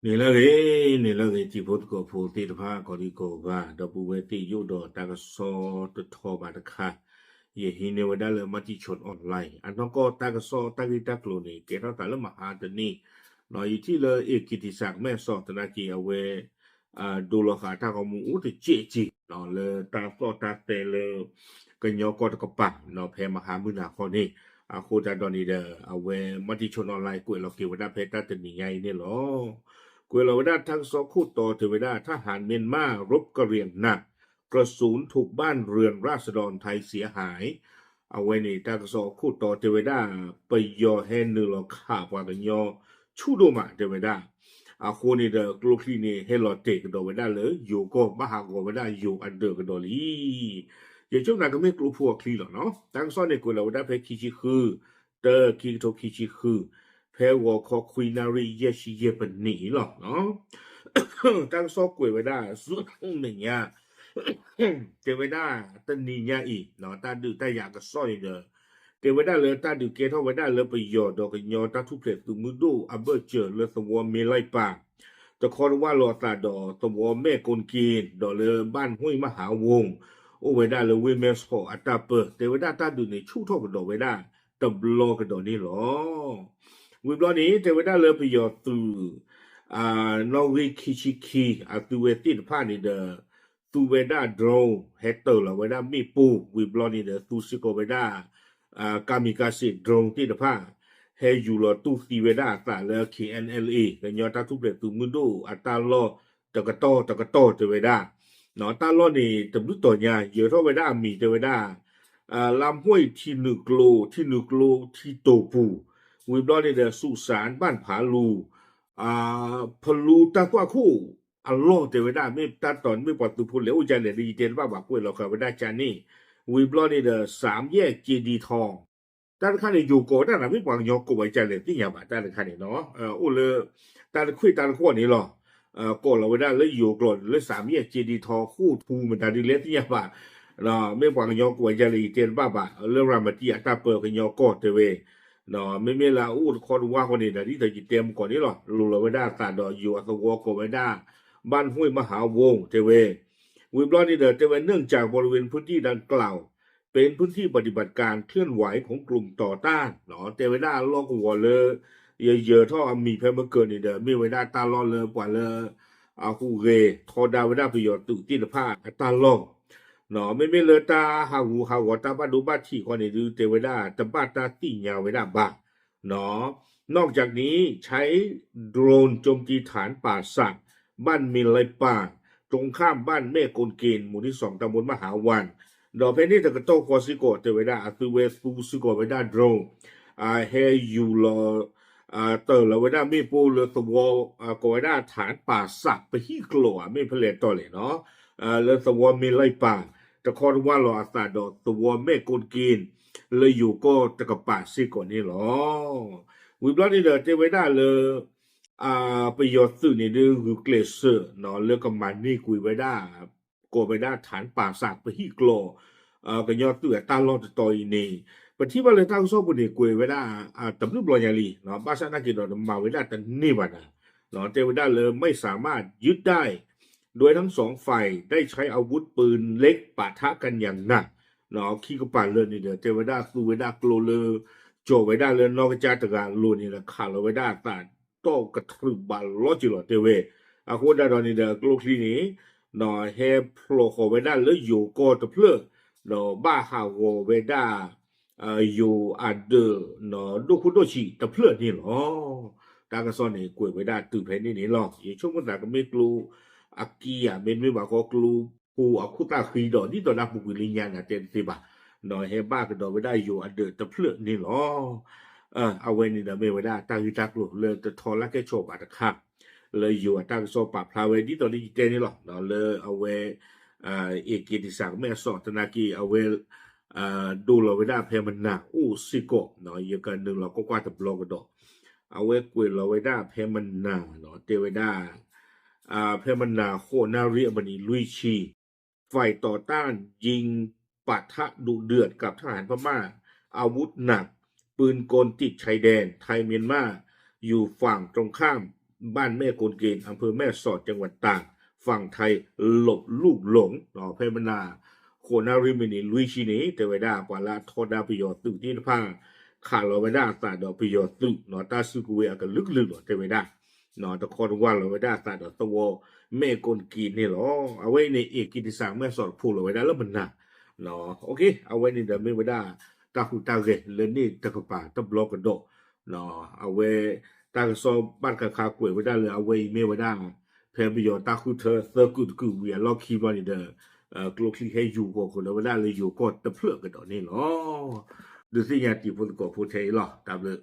န့ၣ်လၢအဂ့ၤ, န့ၣ်လၢအဂ့ၤ တံၤဖိသကိးဖိသ့ၣ်တဖၣ် ကီၢ်ဒံကီၢ်ဂၤ ဒီပုၢ်ဝဲၢ်သ့ၣ်ယိၣ်ဒီးတၢ်ကစီၣ်တထီဘၣ်တခါ, ယဟံးန့ၢ်ဝဲဒၣ်လၢ Matichon Online အနီၢ်ကီၢ်တၢ်ကစီၣ်တၢ်ဂ့ၢ်တၢ်ကျိၤန့ၣ် ကဲထီၣ်သးလၢမဟါတနံၤ, ယထံၣ်လၢ အ့ၣ်က့ၤတံၤစၢ်ကမဲာ်စီၣ်သနာ်က့ အဝဲ ဒိလီၤဃာ်တၢ်ဂီၤမူအိၣ်တစဲးစ့ၢ် လၢတၢ်သီၣ်တၢ်သဲလၢ ကညီကီၢ်တကပၤ ဖဲမဟါမုၢ်နၤခီန့ၣ်, အဃိသတးဒီးန့ၣ်ဒီး အဝဲ Matichon Online ကွဲးလီၤက့ၤဝဲဒၣ်ဖဲတၢ်တနံၤညါအံၤန့ၣ်လီၤ. ကွဲးလီၤဝဲဒၣ်တၢ်ကစီၣ်ခိၣ်တီတဲဝဲဒၣ် ทหารเมียนมารบกระเหรี่ยงหนัก กระสุนถูกบ้านเรือนราษฎรไทยเสียหาย အဝဲန့ၣ်တၢ်ကစီၣ်အခိၣ်တီတဲဝဲဒၣ် ပယီၤဟဲနုာ်လီၤခးပှၤကညီဆူၣ်ဒိၣ်မးတဲဝဲဒၣ်, အဃိန့ၣ်ဒီးကျိချံန့ၣ် ဟဲလီၤတဲာ်ကဒီးဝဲဒၣ်လၢယိၤကီၢ် ဘၣ်ဟးဂီၤဝဲဒၣ်ယိၤအဒၢးကဒီးလံ. ယဆိကမိၣ်သးကမ့ၢ်ကျိဖိအချံလီၤနီၤ. တၢ်ကစီၣ်န့ၣ်ကွဲးလီၤဝဲဒၣ်ဖဲခံဆံဃု တၢ ခံကထိခံဆံဃု, ဖဲဂီၤခီခွံနၣ်ရံၣ်ယဲၢ်ဆံယဲၢ်ပနံးအံၤလီၤ. တၢ်ကစီၣ်ကွဲးဝဲဒၣ်ဆူမဲာ်ညါ တဲဝဲဒၣ်တနံၤညါအံၤ တၢ်ဒုးတၢ်ယၤကစီၣ်န့ၣ်ဒီး တဲဝဲဒၣ်လၢတၢ်ဒုးကဲထီၣ်ဝဲဒၣ်လၢပယီၤဒီးကညီတၢ်ထူၣ်ဖျဲးသုးမုၢ်ဒိၣ်အဘၢၣ်စၢၤလၢသဝီမ့လံပၢ် တခီတဝၢ်လီၤအသးဒီးသဝီမဲၢ်ကိၣ်က့ၣ် ဒီးလၢဘၣ်မှံၣ်မဟးဝူၤ အိၣ်ဝဲဒၣ်လၢဝ့ၢ်မဲဆီးအတၢ်ပၢၢ် တဲဝဲဒၣ်တၢ်ဒုးန့ၣ်ဆူၣ်ထီၣ်ကဒီးဝဲဒၣ်တဘျီကဒီးန့ၣ်လီၤ. ဝံၤဘျီန့ၣ် တဲဝဲဒၣ်လၢပယီၤသုး နီၣ်ဂံၢ်ခံဆံခံ အသုဝဲသ့ၣ်တဖၣ်န့ၣ်ဒီး သူဝဲဒၣ် drone ဟဲတၢၤလီၤဝဲဒၣ်မ့ၣ်ပိၢ် ဝံၤဘျီန့ၣ်ဒီး သူစ့ၢ်ကီးဝဲဒၣ် kamikaze drone သ့ၣ်တဖၣ် ဟဲယူၤလီၤတူၢ်သံဝဲဒၣ်အသးလၢ K N L A ကညီတၢ်ထူၣ်ဖျဲးသုးမုၢ်ဒိၣ်အတၢ်လီၢ်တကတီၢ်တကတီၢ်တဲဝဲဒၣ်, တၢ်လီၢ်န့ၣ် တဘျုးတီၤညါ ယၢၤထီၣ်ဝဲဒၣ်အမံၤတဲဝဲဒၣ် လါမှံၣ်ထံနုာ်ကျိ ထံနုာ်ကျိထံတိာ်ပူၤ, ဝံၤဘျီန့ၣ်ဒီး စူးစၢ် ဘၣ်ဖးလူၤ ဖလူတၢ်သွၣ်ခိၣ်အလီၢ်တဲဝဲဒၣ် မ့ၢ်တၢ်တီၤမ့ၢ်ပှၤသုးဖိလဲၤအိၣ်ဒ်လဲၣ်ဒီး ယတဲတဘၣ်ဘၣ် ကွဲးလီၤဃာ်ဝဲဒၣ်ကန့ၣ်, ဝံၤဘျီန့ၣ်ဒီး စၢ်ယဲၢ်က့ဒံထီ တၢ်တခါန့ၣ် ယိၤကိးဝဲဒၣ်နၤ မ့ၢ်ပှၤကညီကိးဝဲဒ်လဲၣ်သ့ၣ်ညါဘၣ် တၢ်တခါန့ၣ်နီၤ, အိၣ်လၢ တၢ်တခွံၣ်တၢ်တဃီၣ်န့ၣ်လီၤ. ကိးလီၤဝဲဒၣ်လၢယိၤကျိာ်လၢ စၢ်ယဲၢ်က့ဒံထီ ဃိၣ်ထူမတၤဒ်လဲၣ်သ့ၣ်ညါဘၣ် မ့ၢ်ပှၤကညီကိးဝဲဒ်လဲၣ် ယတဲတဘၣ်ဘၣ် လၢရၤမတံအတၢ်ပၢၢ်ကညီကီၢ်တဲဝဲ, မ့မ့ၢ်လၢအအိၣ်တခီတဝါဃီန့ၣ်ဒီး ဒ်သိးယတဲမကီၢ်န့ၣ်လီၤ လိၤလီၤဝဲဒၣ်အသးဒီးယိၤအသဝီကိးဝဲဒၣ် ဘၣ်မှံၣ်မဟးဝူၤတဲဝဲ, ဝံၤဘျီန့ၣ်ဒီး တဲဝဲ เนื่องจากบริเวณพื้นที่ดังกล่าว เป็นพื้นที่ปฏิบัติการเคลื่อนไหวของกลุ่มต่อต้าน တဲဝဲဒၣ်အလီၢ်ကဝီၤလၢ ယယၢၤထီၣ်အမံၤဖဲမုၢ်ကၢၤန့ၣ်ဒီး မ့ၢ်ဝဲဒၣ်တၢ်လီၢ်လၢပှၤလၢ အဟူးဂဲၤထီဒါဝဲဒၣ်ပယီၤသုးသ့ၣ်တဖၣ်အတၢ်လီၢ်, မ့မ့ၢ်လၢတၢ်ဟးဂူာ်ဟးဂီၤတၢ်ဘၣ်ဒိဘၣ်ထံးဃီန့ၣ်ဒုး တဲဝဲဒၣ်တဘၣ်တၢ်သ့ၣ်ညါဝဲဒၣ်ဘၣ် นอกจากนี้ใช้โดรนโจมตีฐานป่าสัก บ้านเมลัยป่าน ตรงข้ามบ้านแม่กลเกณฑ์ หมู่ที่สอง ตำบลมหาวัน ဒီးဖဲန့ၣ်တကတီၢ်ဃီစ့ၢ်ကီးတဲဝဲဒၣ် အသုဝဲသူစ့ၢ်ကီးဝဲဒၣ် drone ဟဲယူၤလီၤ တၢၤလီၤဝဲဒၣ်မ့ၣ်ပိၢ်လၢသဝီ ကိးဝဲဒၣ် ฐานป่าสัก ပဟံၣ်ကျိာ်ဧါ မ့ၢ်ဖဲလဲၣ်တီလဲၣ်နီၤ လၢသဝီမ့လံပၢ် တခီတဝၢ်လီၤအသးဒီးသဝီမဲၣ်ကိၣ်က့ၣ် လၢယိၤကီၢ်တကပၤစ့ၢ်ကီးန့ၣ်လီၤ. ဝံၤဘျီန့ၣ်ဒီးတဲဝဲဒၣ်လၢ ပယီၤသုးန့ၣ်ဒုးဂုာ်ကျဲးစၢး လၢကမၤန့ၢ်ကွံာ်ဝဲဒၣ် ကိးဝဲဒၣ် ฐานป่าสัก ပဟံၣ်ကျိာ် ကညီသုးအတၢ်လီၢ်တတီၤအံၤန့ၣ် ပထံၣ်ဘၣ်လၢတၢ်ကစီၣ်ပူၤန့ၣ် ကွဲးဝဲဒၣ် တဘျုးဘျီညါလံ ဘၣ်ဆၣ်နာ်က့ၤဒီးမၤဝဲဒၣ်တန့ၢ်ဘၣ်နၤ တဲဝဲဒၣ်လၢ ไม่สามารถยึดได้ โดยทั้งสองฝ่ายได้ใช้อาวุธปืนเล็กปะทะกันอย่างหนัก ခံကပၤလၢာ်န့ၣ်ဒီး တဲဝဲဒၣ်သူဝဲဒၣ်ကျိလၢ ကၠီၤဝဲဒၣ်လၢနီၢ်ကစၢ်တဂၤအလိၤန့ၣ်ဒီး ခးလီၤဝဲဒၣ်အသးဒီးကထြုးဘၣ်လီၤက့ၤလီၤတဲဝဲ, အဃိဒၣ်ဒီးန့ၣ်ဒီး ကျိချံန့ၣ် ဟဲဖျိးဃီၤဝဲဒၣ်လၢယိၤကီၢ်တဖျၢၣ် ဒီးဘၣ်ဟးဂီၤဝဲဒၣ် ယိၤအဒၢး ဒိၣ်ခိၣ်ဒိၣ်ဆံးတဖျၢၣ်န့ၣ်လီၤ. တၢ်ကစီၣ်န့ၣ် ကွဲးဝဲဒၣ်တုၤဖဲန့ၣ်န့ၣ်လီၤ. ယဆိကမိၣ်သးကမ့ၢ်ကျိအက့ဧါ မ့တမ့ၢ်ဘၣ်ဃီကျိဖိအခိၣ်သၣ်ဃံဒီး ဒ်သိးဒၣ်ပူၤကွံာ်လၢညါနၤတဲတသ့ဘၣ်, ဟဲဘၣ်ကဒီးဝဲဒၣ်ယိၤအဒၢးတဖျၢၣ်န့ၣ်လီၤ. အဝဲန့ၣ်ဒီးမ့ၢ်ဝဲဒၣ်တၢ်ဂ့ၢ်တၢ်ကျိၤလၢတထီလၢကဲဆိးဘၣ်တခါ လၢယိၤအတၢ်ကစီၣ်ပာ်ဖျါဝဲဒ်သိးလၢယတဲန့ၣ်လီၤ. လၢအဝဲ အ့ၣ်က့ၤတံၢ်စၢ်ကမဲာ်အစီၣ်သနာ်က့ အဝဲ ဒိလီၤဝဲဒၣ်ဖဲမနၤအိၣ်စ့ၢ်ကီး, ယကနုာ်လီၤကွၢ်ကွၢ်တဘျီကဒီး, အဝဲကွဲးလီၤဝဲဒၣ်ဖဲမနၤ တဲဝဲဒၣ် ဖဲမနၤဃိးနၣ်ရံၣ်အမံးနံးလွံၢ်ဆံ ฝ่ายต่อต้านยิงปะทะดุเดือดกับทหารพม่า อาวุธหนัก ปืนกลติดชายแดนไทยเมียนมา อยู่ฝั่งตรงข้าม บ้านแม่กลเกณฑ์ อำเภอแม่สอด จังหวัดตาก ฝั่งไทยหลบลูกหลง ဖဲမနၤ ဃိးနၣ်ရံၣ်မံးနံးလွံၢ်ဆံန့ၣ် တဲဝဲဒၣ် ပှၤလၢအထီဒါပယီၤသုးသ့ၣ်တဖၣ် ခးလီၤဝဲဒၣ်အသးဒီးပယီၤသုး တၢ်စုကဝဲၤအကလုာ်ကလုာ်လီၤ တဲဝဲဒၣ် တခီတဝၢ်လီၤဝဲဒၣ်အသးဒီးသဝီ แม่กลเกณฑ์ န့ၣ်လီၤ. အဝဲအံၤန့ၣ် အ့ၣ် ကံတစၢ်မဲၢ်စီးတဖိးလီၤဝဲဒၣ်လၢမနၤ အဝဲန့ၣ်ဒီးမ့ၢ်ဝဲဒၣ် တၢ်ဟူးတၢ်ဂဲၤလၢန့ၣ်တကပၤတဘျီကဒီး အဝဲ တၢ်ကစီၣ်ဘၣ်တခါခါကွဲးဝဲဒၣ်လၢအဝဲအံၤမ့ၢ်ဝဲဒၣ် ဖဲပယီၤတၢ်ဃုထၢသၢကုာ်တကုာ်ဝံၤအလီၢ်ခံဘျီန့ၣ်ဒီး ကျိချံဟဲယူၤဃီၤဃုာ်လီၤဝဲဒၣ်လၢယိၤကီၢ်တဖျၢၣ်ကဒီးန့ၣ်လီၤ. ဒုးသ့ၣ်ညါတံၤဖိသကိးဖိထဲအံၤလီၤ. တၢ်ဘျုး